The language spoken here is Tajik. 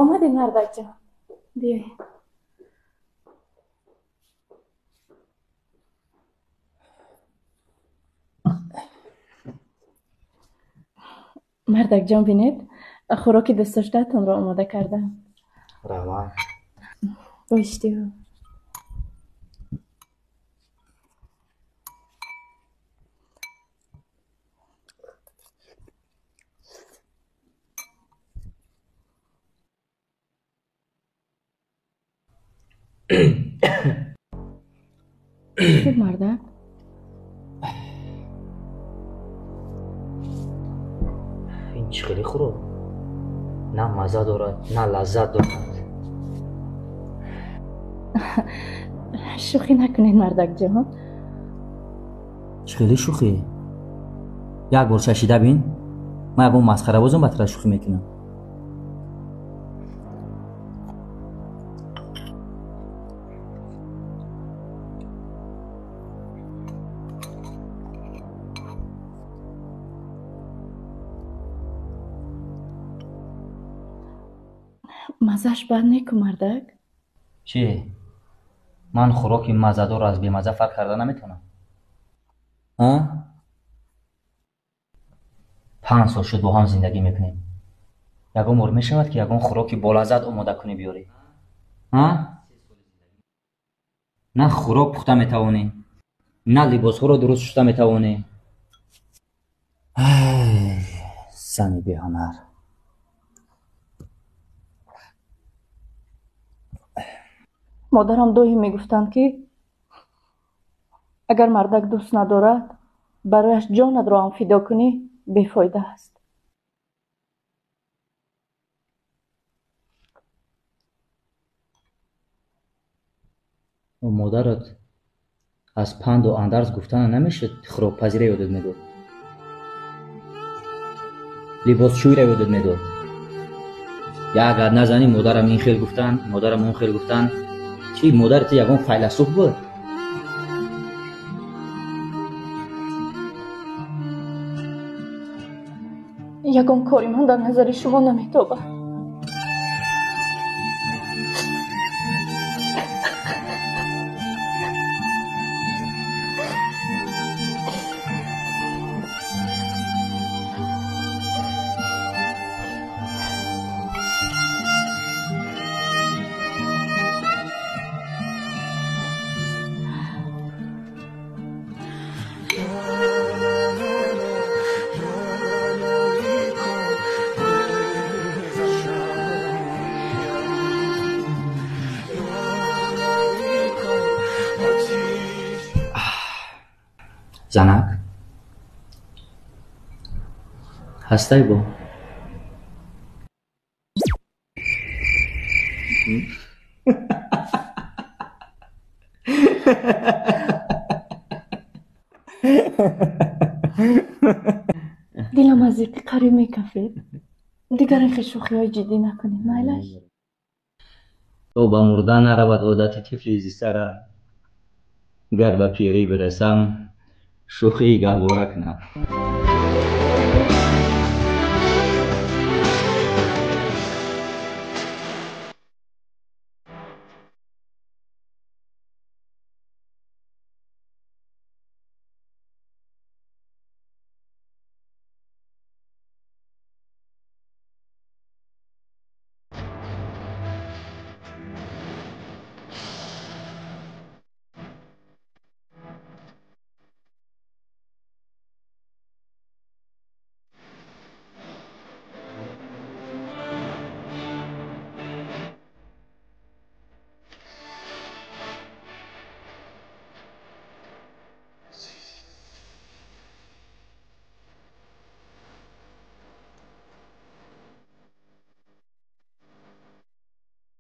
Омадед, мардакҷон, биёед. Мардакҷон, бинед, хӯроки дӯстдоштаатонро омода кардам. Раҳмат. Бо иштиҳо. Шуд, мардак? Ин чӣ хеле хӯрок? На мазза дорад, на лаззат дорад. Шӯхӣ накунед, мардакҷон. Чӣ хеле шӯхӣ? Як бор чашида бин, ман ягон масхарабозам ба тара шӯхӣ мекунам. Маззааш бад неку, мардак. Чӣ? Ман хӯроки маззадорро аз бемазза фарқ карда наметавонам. А? 5 сол шуд бо ҳам зиндагӣ мекунем. Ягон бор мешавад, ки ягон хӯроки болаззат омода кунӣ биёрӣ? А? На хӯрок пухта метавонӣ, на либосҳоро дуруст шуста метавонӣ. Ай, зани беҳунар. Модарам доим мегуфтанд, ки агар мардак дӯст надорад, барояш ҷонатро ҳам фидо кунӣ, бефоида аст. Модарат аз панду андарз гуфтана намешуд, хӯрокпазира ёдат медод, либосшӯйра ёдат медод. Я агар назанӣ, модарам ин хел гуфтанд, модарам он хел гуфтанд. Чӣ, модари ту ягон файласуф буд? Ягон кори ман дар назари шумо наметобад. Занак ҳастай бо? Дилам аз зиқи қариб мекафед. Дигар ин хел шӯхиҳои ҷиддӣ накунед, майлаш? То ба мурдан наравад одати тифли зистара, гар ба пирӣ бирасам, шӯхии гаҳвора кунам.